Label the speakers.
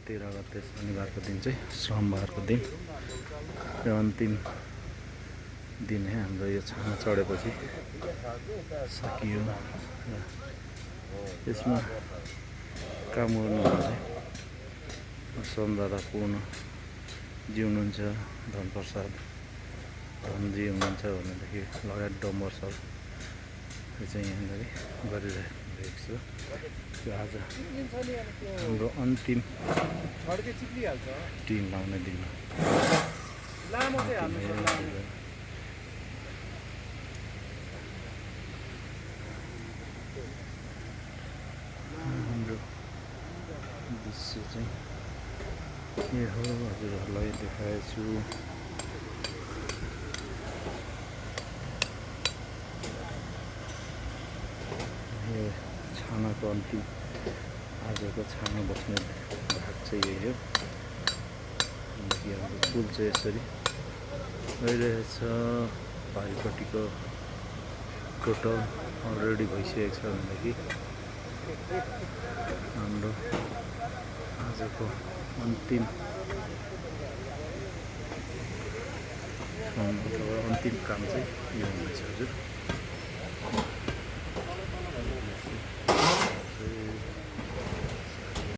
Speaker 1: 13 गते शनिबारको दिन चाहिँ सोमबारको दिन र अन्तिम दिन हाम्रो यो छाना चढेपछि सकियो। यसमा काम गर्नुहुने सोमदादा पूर्णजी हुनुहुन्छ, धनप्रसाद धनजी हुनुहुन्छ भनेदेखि लगायत डम्बर सर चाहिँ यहाँनिर गरिरहेको छु। त्यो आज हाम्रो अन्तिम टिम लाउने दिन हाम्रो दृश्य चाहिँ के हो हजुरहरूलाई देखाएछु। यो छानाको अन्तिम आजको छाना बस्ने भाग चाहिँ यही हो। हाम्रो पुल चाहिँ यसरी भइरहेछ। पारिपट्टिको टोटल अलरेडी भइसकेको छ भनेदेखि हाम्रो आजको अन्तिम काम चाहिँ यो हुनेछ हजुर।